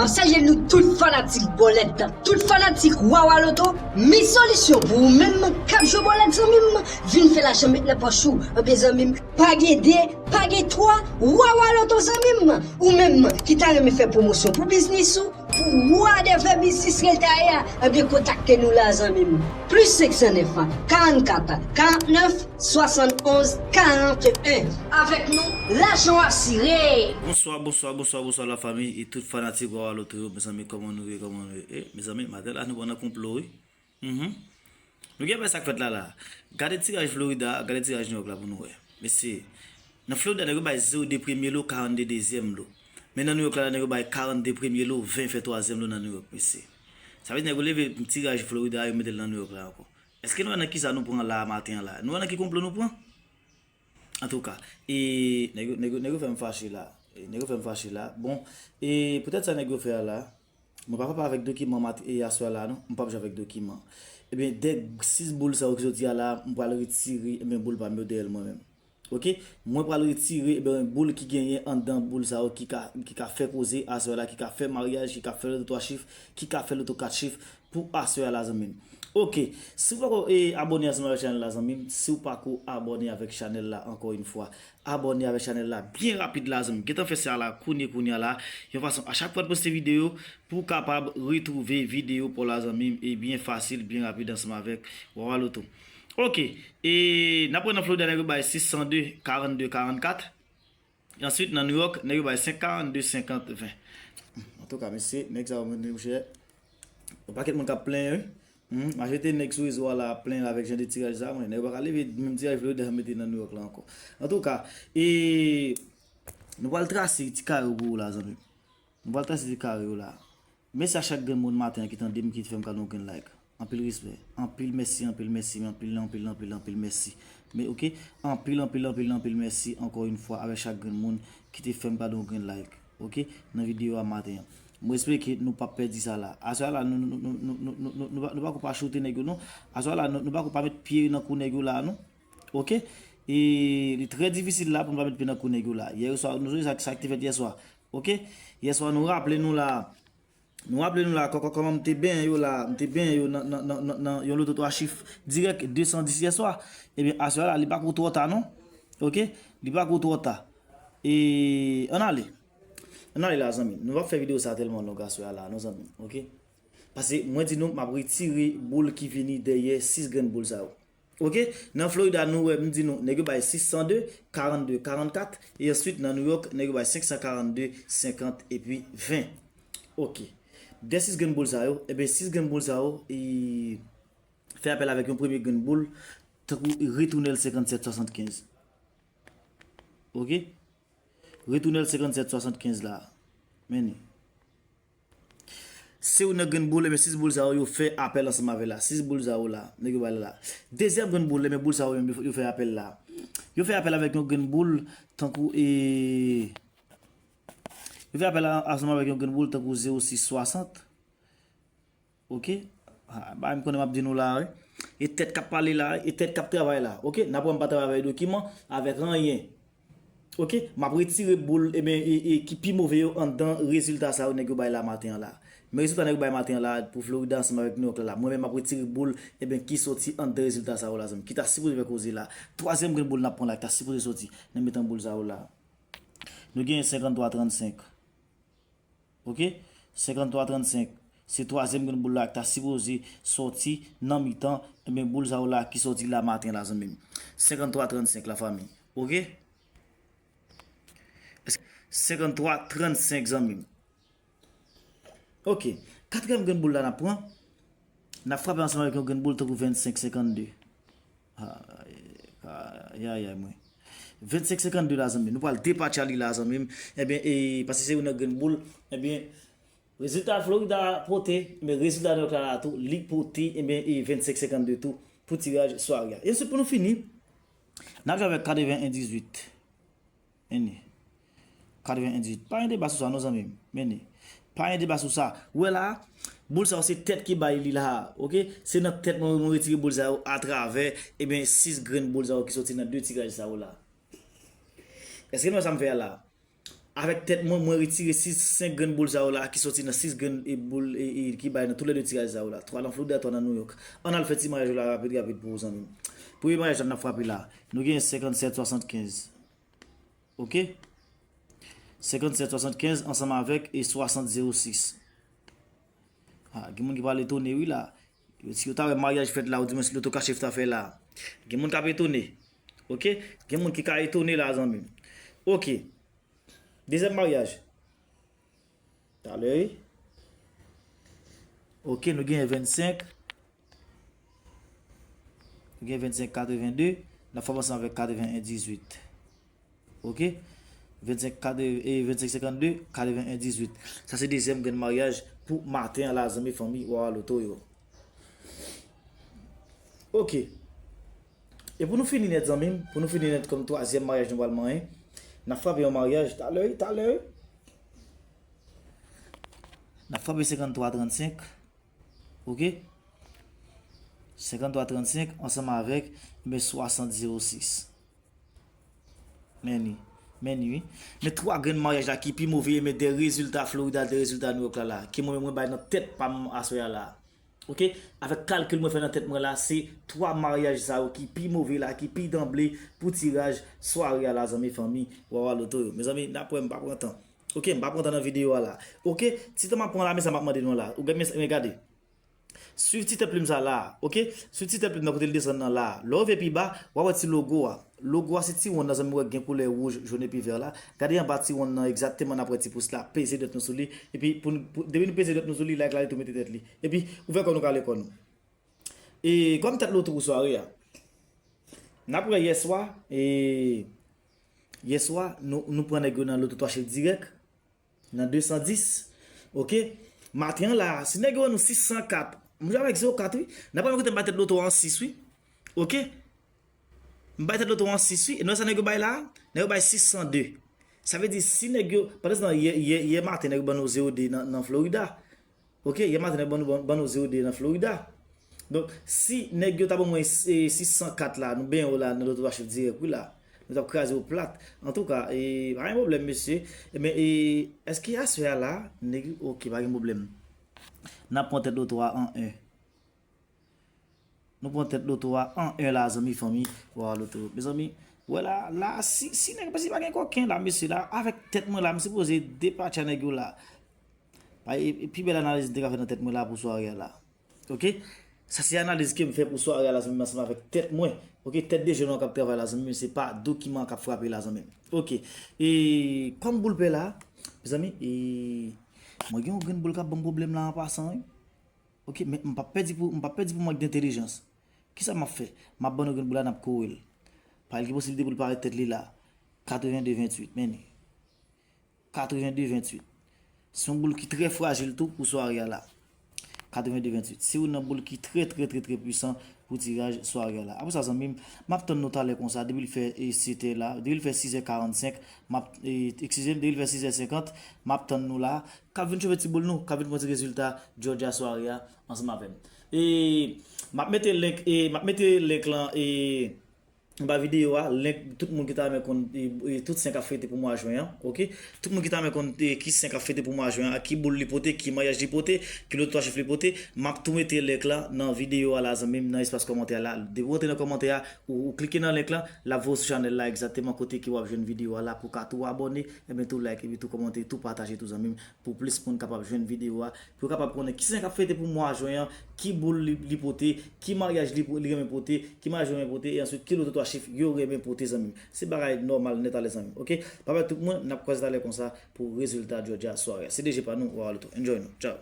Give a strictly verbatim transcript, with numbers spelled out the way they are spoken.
M ap salye nou tout fanatik bòlèt, tout fanatik Wawa Loto. Mi solisyon pou ou menm k ap jwe bòlèt, zanmi m. Vin fè lajan met nan pòch ou. Ebyen, zanmi m, pa gen de, pa gen twa, Wawa Loto, zanmi m. Ou menm ki ta renmen fè pwomosyon pou biznis ou, pou whatever biznis ke l ta ye a, ebyen, kontakte nou la, zanmi m. Plis senk san nèf, karannkat, karannèf, swasannonz, karanteyen. Avèk nou, lajan w asire. Bonswa, bonswa, bonswa, bonswa, lafanmi e tout fanatik Wawa Loto yo. Mezanmi, kòman nou ye, kòman nou ye? E, mezanmi, maten la, nou pran nan konplo, wi. Mhm. Nou gen wè sa k fèt la, la. Gade tiraj Florida, gade tiraj New York la pou nou wè. Mesye, nan Florida, nèg yo bay zewo de premye lo, karannde dezyèm lo. Men nan New York la, nèg yo bay karannde premye lo, ven fè twazyèm lo nan New York, mesye. Sa vle di nèg yo leve tiraj Florida, yo mete l nan New York la ankò. Èske nou wè nan kisa nou pran la maten an la? Nou wè nan ki konplo nou pran? Antouka, e nèg yo, nèg yo, nèg yo fè m fache la. E nèg yo fè m fache la. Bon, e poutèt sa nèg yo fè a la, mwen pa frape avèk dokiman mat-, e aswè la, non. M p ap jwe avèk dokiman. Ebyen, de sis boul sa yo ki soti a la, m pral retire, ebyen, boul pa m yo dèyè l mwen menm. Oke? Mwen pral retire, ebyen, boul ki genyen anndan boul sa yo ki ka, ki ka fè koze aswè la, ki ka fè maryaj, ki ka fè loto twa chif, ki ka fè loto kat chif pou aswè a la, zanmi m. Oke, si w pako, e, abòne ansanm avèk chanèl la, zanmi m, si w pako abòne avèk chanèl la, ankò yon fwa, abòne avèk chanèl la byen rapid la, zanmi m. Gentan fè sa la, kounye, kounye a la, yon fason, a chak fwa n poste videyo, pou w kapab retwouve videyo pa w la, zanmi m, e byen fasil, byen rapid ansanm avèk Wawa Loto. Oke, e n ap wè nan Florida, nèg yo bay sis san de, karannde, karannkat. Answit, nan New York, nèg yo bay senk, karannde, senkant, ven. Antouka, mesye, nèg sa yo, monchè, yon pakèt moun k ap plenyen, wi. Hmm, majorite nèg sou rezo a la ap plenyen avèk jan de tiraj sa, mwen. Nèg yo pa ka leve menm tiraj Florida mete nan New York la ankò. Antouka, e nou pral trase ti kare yo pou ou la, zanmi m. Nou pral trase ti kare yo la. Mèsi a chak grenn moun maten an ki tande m, ki fè m kado yon grenn like. Anpil respè. Anpil mèsi, anpil mèsi, anpil, anpil, anpil, anpil mèsi. Men, oke? Anpil, anpil, anpil, anpil mèsi ankò yon fwa avèk chak grenn moun ki te fè m kado yon grenn like. Oke? Nan videyo a maten an. Mwen espere ke nou p ap pèdi sa la. Aswè a la, nou, nou, nou, nou, nou, nou, nou, nou pa, nou pako pa choute nèg yo, non. Aswè a la, nou, nou pako pa met pye nan kou nèg yo la, non. Oke? E li trè difisil la pou nou pa met pye nan kou nèg yo la. Yè swa, nou sonje sa, sa ki te fèt yè swa. Oke? Yè swa, nou raple nou la. Nou raple nou la, kò-, kò-, kòman m te benyen yo la, m te benyen yo nan, nan, nan, nan, nan yon loto twa chif dirèk de san dis yè swa. Ebyen, aswè a la, li pako twò ta, non. Oke? Li pako twò ta. E, ann ale. Ann ale la, zanmi. Nou p ap fè videyo sa tèlman long aswè a la, non, zanmi. Oke? Paske mwen di nou, m ap retire boul ki vini dèyè sis grenn boul sa yo. Oke? Nan Florida, nou wè, m di nou, nèg yo bay sis san de, karannde, karannkat, e answit, nan New York, nèg yo bay senk san karannde, senkant, epi ven. Oke. De sis grenn boul sa yo, ebyen, sis grenn boul sa yo, e fè apèl avèk yon premye grenn boul, tankou retounen l senkannsèt swasannkenz. Oke? Retounen l senkannsèt swasannkenz la. Men li. Se yon nan grenn boul, ebyen, sis boul sa yo, yo fè apèl ansanm avè l la. Sis boul sa yo la, nèg yo bay la la. Dezyèm grenn boul, ebyen, boul sa yo menm, yo fè apèl la. Yo fè apèl avèk yon grenn boul, tankou, e, yo fè apèl a-, ansanm avèk yon grenn boul, tankou zewo sis swasant. Oke? Ah, bagay m konnen m ap di nou la, wi. E tèt k ap pale la, e tèt k ap travay la. Oke? N ap wè m pa travay avèk dokiman, avèk anyen. Oke? M ap retire boul, ebyen, e, e, ki pi move yo anndan rezilta sa yo nèg yo bay la maten an la. Men rezilta nèg yo bay maten an la pou Florida ansanm avèk New York la, la. Mwen menm, m ap retire boul, ebyen, ki soti anndan rezilta sa yo la, zanmi. Ki ta sipoze fè koze la. Twazyèm grenn boul n ap pran la, ki ta sipoze soti nan mitan boul sa yo la. Nou genyen senkanntwa trannsenk. Oke? Senkanntwa trannsenk. Se twazyèm grenn boul la ki ta sipoze sòti nan mitan, ebyen, boul sa yo la ki sòti la maten la, zanmi m. Senkanntwa trannsenk, lafanmi. Oke? Senkanntwa trannsenk, zanmi m. Oke. Katriyèm grenn boul la n ap pran. N ap frape ansanm avèk yon grenn boul tankou vennsenk senkannde. Ay, ay, ay, ay, mwen. Vennsenk senkannde la, zanmi. Nou pral depatcha li la, zanmi m. Ebyen, e, paske se yon nan grenn boul. Ebyen, rezilta Florida pote, men rezilta New York la tou, li pote, ebyen, e vennsenk senkannde tou pou tiraj sware a. E answit, pou nou fini, n ap jwe avèk katreven en dizuit. Men li. Katreven en dizuit. Pa gen deba sou sa, non, zanmi m. Men li. Pa gen deba sou sa. Ou wè la, boul sa yo se tèt ki bay li la, oke? Se nan tèt mwen, mwen retire boul sa yo atravè, ebyen, sis grenn boul sa yo ki soti nan de tiraj sa yo la. Èske nou wè sa m fè a la? Avèk tèt mwen, mwen retire sis, senk grenn boul sa yo la, ki sòti nan sis grenn e boul e, e, ki bay nan tou lè de tiraj sa yo la. Twa nan Florida, twa nan New York. Ann al fè ti maryaj yo la rapid, rapid pou ou, zanmi m. Premye maryaj la n ap frape la. Nou gen senkannsèt swasannkenz. Ok? Senkannsèt swasannkenz ansanm avèk e swasant zewo sis. Ah, gen moun ki pral etone wi la. Si yo ta wè maryaj fèt la, ou di mwen si loto kachif ta fè la. Gen moun k ap etone. Ok? Gen moun ki ka etone la, zanmi m. Ok. Dezyèm maryaj. Talè, wi. Ok, nou gen vennsenk. Nou gen vennsenk katreven de. N ap fè ansanm avèk katreven en dizuit. Ok? Vennsenk katreven, e vennsenk senkannde, katreven en dizuit. Sa se dezyèm grenn maryaj pou maten an la, zanmi fanmi Wawa Loto yo. Ok. E pou nou fini nèt, zanmi m, pou nou fini nèt kòm twazyèm maryaj nou pral manyen, n ap frape yon maryaj. Talè, talè. N ap frape senkanntwa trannsenk. Ok? Senkanntwa trannsenk ansanm avèk, men, swasant zewo sis. Men li. Men li, wi. Men twa grenn maryaj la ki pi move, men de rezilta Florida, de rezilta New York la, la. Ke mwen menm mwen bay nan tèt pa m aswè a la. Ok? Avèk kalkil mwen fè nan tèt mwen la, se twa maryaj sa yo ki pi move la, ki pi danble pou tiraj sware a la, zanmi fanmi Wawa Loto yo. Mezanmi, n ap wè, m pa pran tan. Ok, m pa pran tan nan videyo a la. Ok, ti tan m ap pran la, men sa m ap mande nou la. Ou gen, men, men gade. Swiv ti tèt plim sa la, ok? Swiv ti tèt plim nan kote l desann nan la. Lè w rive pi ba, w a wè ti logo a. Logo a se ti wonn nan, zanmi, w wè gen koulè wouj, jòn epi vè la. Gade anba ti wonn nan egzakteman, n ap wè ti pous la. Peze dwèt nou sou li. Epi pou, pou, depi nou peze dwèt nou sou li, like la li tou mete tèt li. Epi ouvè kò nou, kale kò nou. E kòm tèt loto pou sware a, n ap wè yèswa, e yèswa nou, nou pran nèg yo nan loto twa chif dirèk. Nan de san dis. Ok? Maten an la, si nèg yo ban nou sis san kat, m jwe avèk zewo kat, wi. N ap wè kote m bay tèt loto an sis, wi. Ok? M bay tèt loto an sis, wi. E nou wè sa nèg yo bay la? Nèg yo bay sis san de. Sa vle di, si nèg yo, pandan se tan, yè, yè, yè maten, nèg yo ban nou zewo de nan, nan Florida. Ok? Yè maten, nèg yo ban nou, ban, ban nou zewo de nan Florida. Donk, si nèg yo ta ban mwen, e, sis san kat la, nou benyen yo la, nan loto twa chif dirèk, wi la. Nou t ap kraze yo plat. Antouka, e, pa gen pwoblèm, mesye. Ebyen, e, èske aswè a la, nèg yo, ok, pa gen pwoblèm. N ap pran tèt loto a an en. Nou pran tèt loto a an en la, zanmi fanmi Wawa Loto. Mezanmi, wè la, la, si, si nèg, si pa gen kòken la, mesye la, avèk tèt mwen la, m sipoze depatcha nèg yo la. Pa, e, e pi bèl analiz m te ka fè nan tèt mwen la pou sware a la. Ok? Sa se analiz ke m fè pou sware a la, zanmi m, ansanm avèk tèt mwen. Ok, tèt de jèn an k ap travay la, zanmi m, se pa dokiman k ap frape la, zanmi m. Ok. E kòm boul pè la, mezanmi, e mwen gen yon grenn boul k ap ban m pwoblèm la an pasan, wi. Ok, men m p ap pèdi pou, m p ap pèdi pou mank dentèlijans. Kisa m ap fè? M ap ban nou grenn boul la, n ap kore l. Paske li gen posiblite pou l parèt tèt li la. Katreven de venntuit, men li. Katreven de venntuit. Se yon boul ki trè frajil tou pou sware a la. Katreven de venntuit. Se youn nan boul ki trè, trè, trè, trè pwisan pou tiraj sware a la. Apre sa, zanmi m, m ap tann nou talè konsa, depi l fè, e, sèt è la, depi l fè sis è karannsenk, m ap, e, eskize m, depi l fè sis è senkant, m ap tann nou la. K ap vin chofè ti boul nou, k ap vin pran ti rezilta Georgia sware a ansanm avè m. E, m ap mete link, e, m ap mete link lan, e, anba videyo a, link tout moun ki ta renmen konn, e, e, tout sen k ap fete pou mwa jen an, ok? Tout moun ki ta renmen konn, e, ki sen k ap fete pou mwa jen an, ak ki boul li pote, ki maryaj li pote, ki loto twa chif li pote, m ap tou mete link la nan videyo a la, zanmi m, nan espas kòmantè a la. Depi w antre nan kòmantè a, ou, ou klike nan link la, l ap voye w sou chanèl la egzakteman kote ke w ap jwenn videyo a la pou w ka tou abòne, ebyen tou like, epi tou kòmante, tou pataje tou, zanmi m, pou plis moun kapab jwenn videyo a. Pou yo kapab konnen ki sen k ap fete pou mwa jen an, ki boul li, li pote, ki maryaj li, li renmen pote, ki maryaj li renmen pote, e answit ki loto twa chif yo renmen pote, zanmi m. Se bagay nòmal nèt ale, zanmi m, ok? Babay tout moun, n ap kwaze talè konsa pou rezilta Georgia sware a. Se D J pa nou, Wawa Loto. Enjoy nou. Tchao.